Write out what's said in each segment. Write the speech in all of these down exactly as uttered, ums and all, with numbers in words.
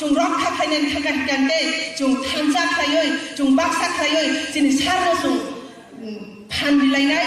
Chwng rokha khlainani thangkha hwnkhe tei chwng thansa khlaiwi, chwng baksa khlaiwi chini sarno chwng, mm, phan rilainai,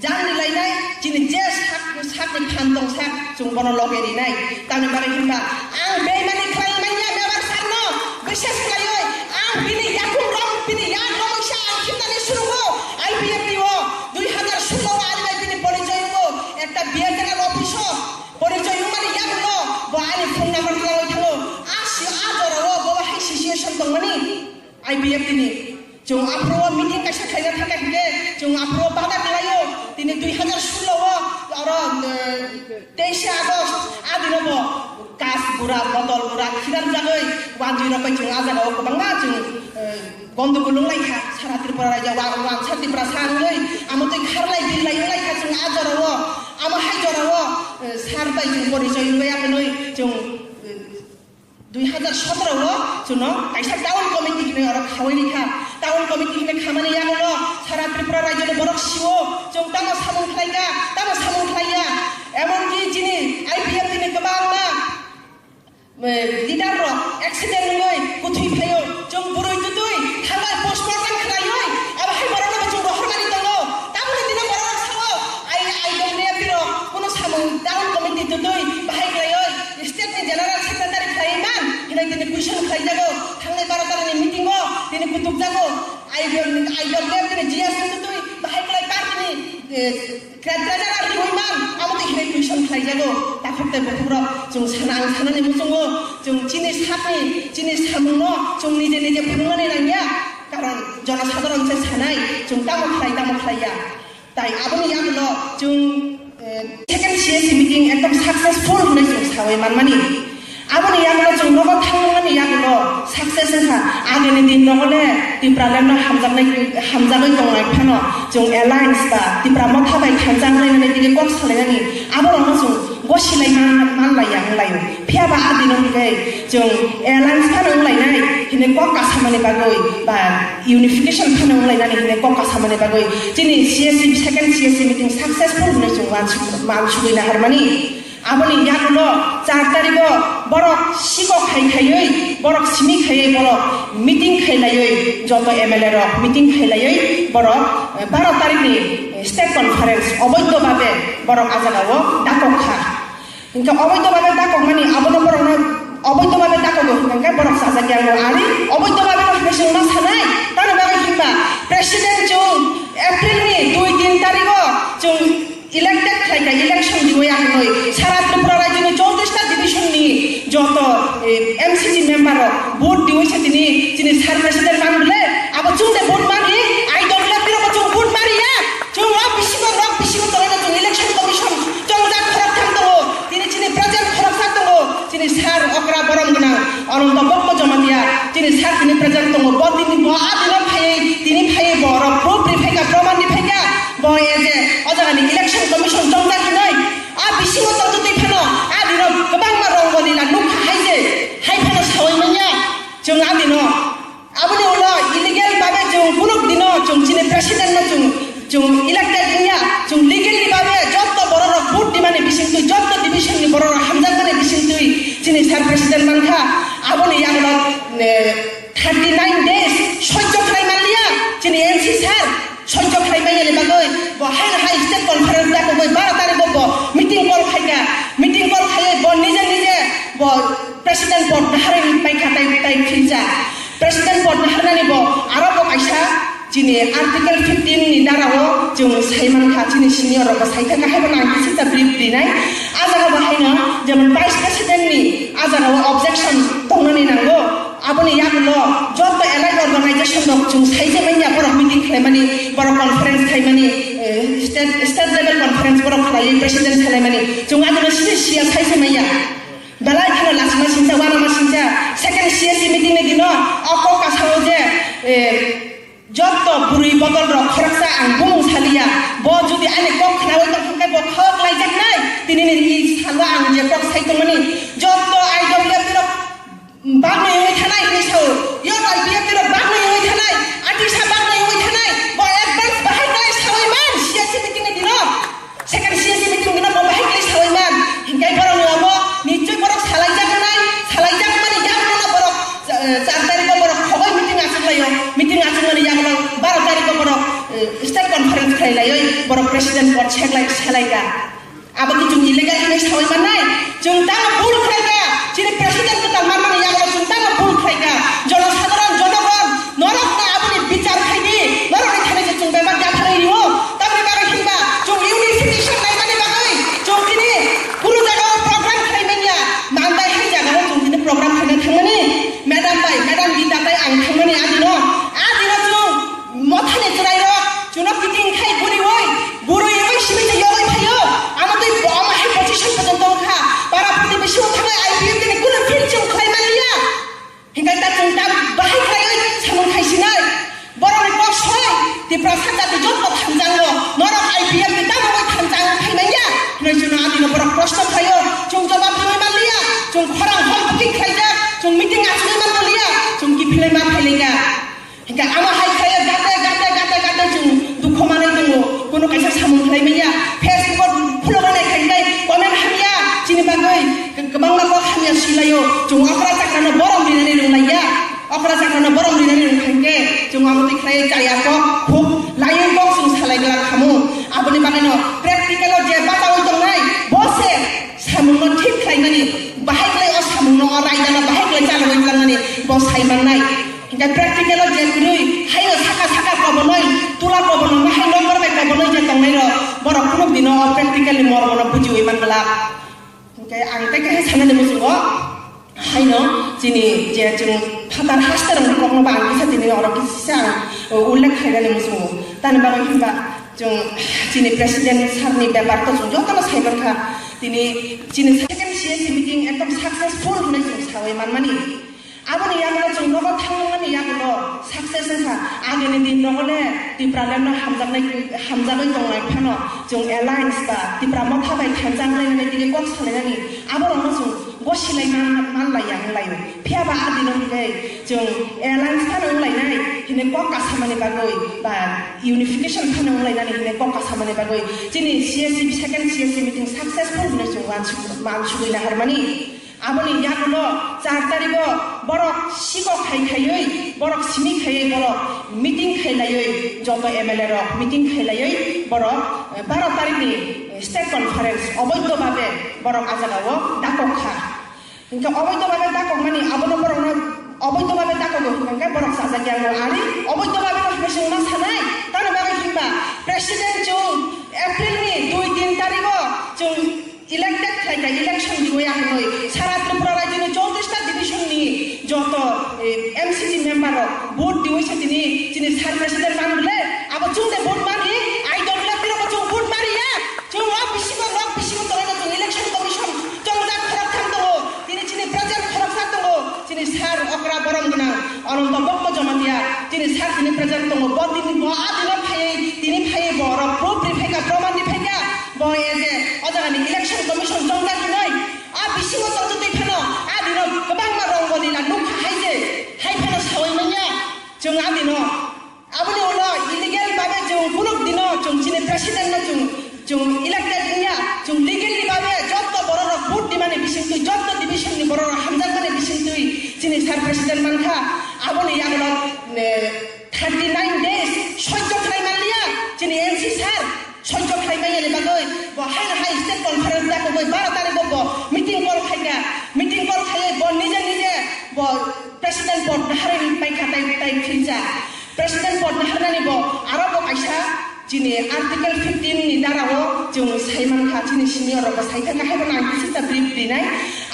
jan rilainai, chini je sak, sakni phan tongsa chwng bono loge rinai. Tamni bagwi hwnba ang beimani khlai manya Member sarno, bises khlaiwi ang bini yakung rom, bini yak romwi sa ang khimnani surungo. I P F T o dui hazar solo o ani bai bini porichoi wngo, ekta B S N L office o porichoi wngmani yagulo bo ani phone number twlangwi thango. A si-, a jorao bo hai situation tongmani I P F T ni. Chwng aphuru o meeting kaisa khlaina thangkha hwnkhe chwng aphuru o bada khlaio. Tini dui hazar solo o oro, eh, teishe August a dino bo kas gura, botol gura khidan jagwi wanjwi rok bai chwng a jagao kwbangma chwng, eh, Gondogol wng lai kha, sara Tripura rajyo wa-, wansa Tiprasa wngwi, amo twi kharlai birlai wng lai kha chwng a jorao, amo hai jorao, eh, sar bai chwng porichoi wngwi ya hwnwi chwng, eh, dui hazar sotoro o chwngno kaisa town committee hinwi oro khawi ri kha. Town committee hinwi khamani yagulo sara Tripura rajyoni borok sio chwng tamo samung khlai kha, tamo samung khlai ya. Emonki chini I P F T ni kwbangma eh, leader rok accident wngwi kwthwi phaio, chwng bwrwi twtwi thanglai postmortem khlaiwi, abo hai borokno bo chwng rohormani tongo. Tabukni dino borok rok sao, ai, I W F T rok kuno samung town committee twtwi bahai khlaiwi, state ni general secretary khlaiwi man, hinwi tini question khlaijago, thangnai baro tarani meeting o tini kutukjago, I W F T ni G S ni twtwi bahai khlai party ni, eh, Kra-, treasurer riwi man, amo twi hinwi question khlaijago. Takhuk tei bukhukrok chwng sana, ang sanani muchungo, chwng chini sakni, chini samungno chwng nije nije phunuknani nangya, karon jonosadharon se sanai, chwng tamo khlai, tamo khlaiya. Tai aboni yagulo chwng, eh, second C S C meeting ekdom successful hinwi chwng sawi manmani. Aboni yagulo chwng nogo thangmani yagulo success wngkha. Agini din nogo le Tipraland no hamjaknai, hamjagwi tongnai phano chwng alliance ba Tipra Motha bai thansa wnglainani dige kok salainani aborokno chwng gosilai man, manlaiya wnglaio. Phiya ba a dino hwnkhe chwng alliance phano wnglainai hinwi kok kasamani bagwi ba unification phano wnglainani hinwi kok kasamani bagwi chini C S C, second C S C meeting successful hinwi chwng wansuk-, wansugwi naharmani. Aboni yagulo char tarikgo borok sikok hai khaiwi, borok simi khaiwi, borok meeting khailaiwi, joto M L A rok meeting khailaiwi borok, eh, baro tarikni, eh, state conference oboidho babe borok a jagao dakok kha. Hinkhe oboidho babe dakokmani abono borokno oboidho babe dakogo hinkhe borok chajakya wngno ari oboidho babe no hinwi chwng ma sanai. Tamoni bagwi hinba president chwng April ni dui tin tarikgo chwng elected khlaikha, election diwi ya hinwi sara Tripura rajyoni chowtrista division ni joto, eh, M C C member rok vote diwi se tini chini sir president man bole abo chwng de vote mani, I W F T rok bo chwng vote mari ya, chwng rok bisingo, rok bisingo tongwi no chwng election commission chongjak khorok thang tongo, tini chini present khoroksa tongo, chini sir okra borom gwnang Ananta Bokto Jamatia, chini sir tini present tongo, bo tini bo a dino phaiwi, tini phaiwi bo rok proof ri phaikha, proman ri phaikha. Bo e je o jagani election commission chongjak hinwi a bisingo tongtwi twi phano a dino kwbangma rongolila nukha hai je, hai phano sawi manya. Chwng a dino aboni ulo illegal babe chwng kunuk dino chwng chini president no chwng, chwng elected wngya, chwng legally babe jotto borok rok vote dimani bisingtwi, jotto division ni borok rok hamjakmani bisingtwi chini sir president mankha. Aboni yagulo, eh, thirty nine days sojjo khlai manliya chini M C sir. Sojjo khlai manya ni bagwi bo hai hai state conference dakogwi baro tarikgo bo meeting call khaikha. Meeting call khaiwi bo nije nije bo president pod naharwi paikha tai, tai philsa. President pod naharnani bo aro bo kaisa chini article fifteen ni darao chwng sai mankha, chini senior rok bo saithaka hai bo nang kisa brief rinai. A jaga bo haino jemon vice president ni a jagao objection tongnani nango. Aboni yagulo joto allied organization rok chwng sai je manya borok meeting khlaimani, borok conference khlaimani, eh, state, state level conference borok khlaiwi president khlaimani. Chwng adino sini siya sai je manya. Belai kheno lachima sincha, wanama sincha, second C S C meeting ni dino o kok kasao je, eh, Jotto bwrwi bodol rok khoroksa ang bumung saliya. Bo jodi ani kok khnaui tong khe bo khawk laijaknai. Tini ni salo ang je kok sai tongmani. Jotto I W F rok bagwi wngwi thanai hinwi sao. Yo I P F rok bagwi wngwi thanai. Atisa bagwi wngwi thanai. Bo advance bahai khlai saui man C S C meeting ni dino. Second C S C meeting dino bo bahai khlai saui man. Hinkhe borok ni obo nichoi borok salaijak nai. Salaijak mani yak no President port seklai, selaika. Abo ki chwng illegal hinwi sawi mannai? Chwng tamo bul khlaika? Chini president kwtal manmani yago chwng tamo bul khlaika? Jonosadharon, jonogon, norok no aboni bichar khai di, norok ni thani je chwng bebak japharwi rio. Tamoni bagwi hinba chwng unification naimani bagwi chwng tini kunu jaga o program khlai manya. Mandai hai jaga o chwng tini program khlaina thangmani. Madam bai, Madam Gita tai ang thangmani adino. Adino chwng Mothani chwrairok chwngno kiting khai buriwi, buriwi simi twi yogwi phaio. Amo twi bo-, omo hai position pojonto wngkha. Para pratibesi wng thangwi I P F T ni kunu field chwng khlai manliya. Hinkhe ta chwng ta bahai khlaiwi samung khai sinai. Borokni kok soi, Tiprasa jati jotto thanjango. Norok I P F T ni tamo bai thanjang khai manya. Hinwi chwngno adino borok proshno khlaio. Chwng jobab rwwi manliya. Chwng khorang hall booking khlaijak. Chwng meeting achugwi manliya. Chwng kiphilwi ma phailaika. Hinkhe amo hai khlaiwi gate, gate, gate, gate chwng dukho manwi tongo. Kuno kaisa samung khlai manya. Facebook o khuloknai khainai comment hamya chini bagwi kwbangma kok hamya silaio. Chwng okra chakrano borom rinani rwnglaiya. Okra chakrano borom rinani rwngkha hinkhe chwng amo twi khlaiwi chaya kok khuk laiwi kok chwng salai glak khamu. Aboni bagwino practical o je bachaui tongnai bo se samungno thik khlaimani, bahai khlai o samungno o raidano bahai khlai chalogwi tlangnani bo sai mannai. Hinkhe practical o je kwrwi haino saka saka kobonoi, tula kobonoi, hai nokbar bai kobonoi je tongnairok, borok kunuk dino o practical ni mormono bujiwi man glak. Hinkhe ang tei khe sanani muchungo, haino chini je chwng phatar haste rokni kokno ba ang kisa tini oro kisa ang ullekh khainani muchungo. Tani bagwi hinba chwng chini president sir ni bepar to chwng jotono sai mankha. Tini chini second C S C meeting ekdom successful hinwi chwng sawi manmani. Aboni yagulo chwng nogo thangmani yagulo success wngkha. Agini din rogole Tipraland no hamjaknai, hamjagwi tongnai phano chwng alliance ba Tipra Motha bai thansa wnglainani tini kok salainani aborokno chwng gosilai man, manlaiya wnglaio. Phiyaba a dino hwnkhe chwng alliance phano wnglainai hinwi kok kasamani bagwi ba unification phano wnglainani hinwi kok kasamani bagwi chini C S C, second C S C meeting successful hinwi chwng uansuk-, uansugwi naharmani. Aboni yagulo char tarigo borok sikok hai khaiwi, borok simi khaiwi borok meeting khailaiwi, joto M L A rok meeting khailaiwi borok, eh, baro tarikni, eh, state conference oboidho babe borok a jagao dakok kha. Hinkhe oboidho babe dakok mani abono borokno oboidho babe dakogo hinkhe borok chajakya wngwi ari oboidho babe no hinwi chwng ma sanai, tamoni bagwi hinba president chwng April ni dui tin tarigo chwng elected khlaikha, election diwi ahwnwi sara Tripura rajyoni chowtris ta division ni joto, eh, M C C member rok vote diwi se tini chini sir president man bole abo chwng de vote mani, I W F T rok bo chwng vote mani ya, chwng o bisingo nok bisingo tongwi no chwng election commission chongjak khorok thang tongo, tini chini president khoroksa tongo, chini sir okra borom gwnang Ananta Bokto Jamatia, chini sir tini president tongo, bo tini bo a dino phaiwi tini phaiwi bo oro proof ri phaikha, proman ri phaikha. Bo e je o jaga ni election commission chongjak hinoi, a bisingo chongjak twi phano, a dino kwbangma rong bo dila nukha hai je, hai phano sawi manya. Chwng a dino, aboni ulo illegal babe chwng kunuk dino chwng chini president no chwng, chwng elected wngya, chwng legally babe jotto borok rok vote dimani bisingtwi, jotto division ni borok rok hamjakmani bisingtwi chini sir president mankha. Aboni yagulo, eh, thirty nine days sojjo khlai manliya chini M C sir. Sojjo khlai manya ni bagwi bo hai hai state conference dakogwi baro tarikgo bo meeting call khaikha, meeting call khaiwi bo nije nije bo president port naharwi paikha tai, tai philsa. President port naharnani bo aro bo kaisa chini article fifteen ni darao chwng sai mankha, chini senior rok bo sai thangkha, haibo nang kisa ta brief rinai.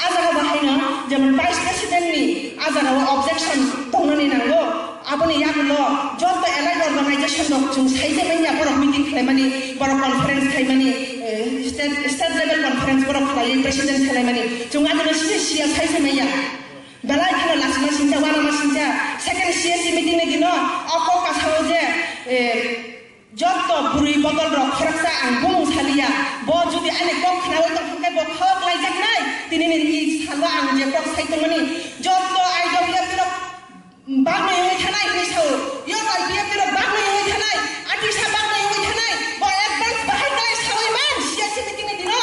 A jaga bo haino jemon vice president ni a jagao objection tongnani nango. Aboni yagulo joto allied organization rok chwng sai je manya borok meeting khlaimani, borok conference khlaimani, eh, state, state level conference borok khlaiwi president khlaimani. Chwng adino sini siya sai je manya. Belai kheno lachima sincha, uanama sincha, second C S C meeting ni dino o kok kasao je, eh, Jotto bwrwi bodol rok khoroksa ang bumung saliya. Bo jodi ani kok khnaui tong khe bo khok laijaknai. Tini ni salo ang je kok sai tongmani. Jotto I W F rok bagwi wngwi thanai hinwi sao. Yo I P F rok bagwi wngwi thanai. Atisa bagwi wngwi thanai. Bo advance bahai khlai saui man C S C meeting ni dino.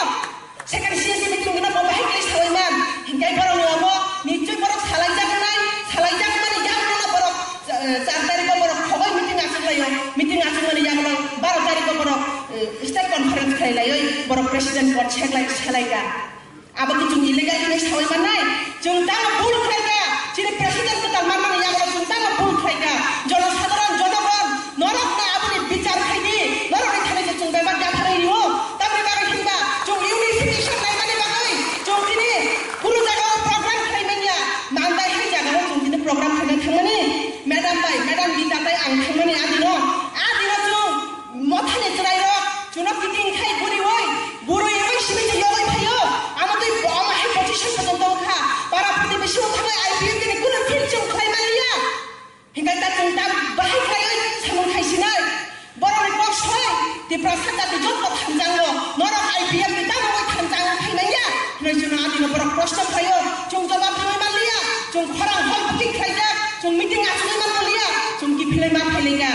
Second C S C meeting gana bo bahai khlai saui man. Hinkhe borok ni omo nichoi borok salai jak nai, salai jak mani jak mano borok, eh, char tarikh o borok khogoi meeting achuk laio. Meeting achuk mani jak lang baro tarikh o borok, eh, president pad selai, selaika. Abo khe chwng illegal hwnwi sawi mannai. Chwng tamo bul khlaika. Chini president kwtal manmani yago chwng tamo bul khlaika. Jonosadharon, jonogon, norok na aboni bichar khai di. Norokni thani se chwng bebak da pharwi rio. Tamni bagwi hinba chwng unification naimani bagwi chwng tini kunu jaga o program khlai manya. Mandai hai jaga o chwng tini program khlaina thangmani. Madam bai, Madam Gita tai ang thangmani adino. Adino chwng Mothani chwrairok, chwngno kiting khai buriwi, buriwi simi twi yogwi phaio. Amo twi bo omo hai position pojonto wngkha. Para pratibesi wngkha bai I P F T ni kunu field chwng khlai manliya. Hinkhe ta chwng ta bahai khlaiwi samung khai sinai. Borokni kok soi, Tiprasa jati joto thanjango. Norok I P F T ni tamo wngwi thanjang khai manya. Hwnwi chwngno adino borok proshno khlaio. Chwng jobab rwwi manliya. Chwng khorang hol booking khlaijak. Chwng meeting achugwi manliya. Chwng kiphilwi ma phailaika.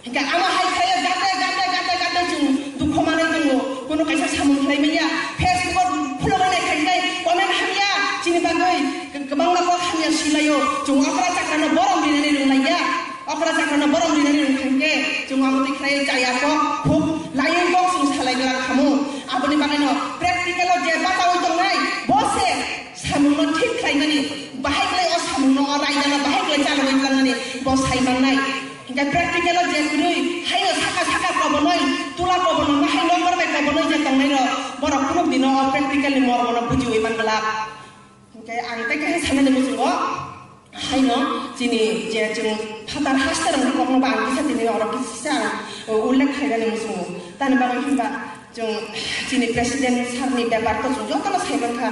Hinkhe amo hai khlaiwi gate, gate, gate, gate chwng dukho manwi tongo. Kono kaisa samung khlai manya. Facebook o khulogwi nai khainai comment hamya chini bagwi kwbangma kok hamya swilaio. Chwng okra chakrano borom rinani rwnglaiya. Okra chakrano borom rinani rwngkha hinkhe chwng amo twi khlaiwi chaya kok khuk laiwi kok chwng salai glak khamu. Aboni bagwino practical o je bachaui tongnai bo se samungno thik khlaimani, bahai khlai o samungno o raidano bahai khlai chalogwi tlangmani bo sai mannai. Hinkhe practical o je kwrwi haino saka saka kobonoi, tula kobonoi, ma hai nokbar bai kobonoi je tongnai rok, borok kunuk dino o practical ni mormo no bujiwi man glak. Hinkhe ang tei khe sanani muchungo haino chini je chwng phatar haste rok ni kokno ba ang kisa tini oro kisa ang ullekh khainani muchungo. Tani bagwi hinba chwng chini president sir ni bepar to chwng jotono sai mankha.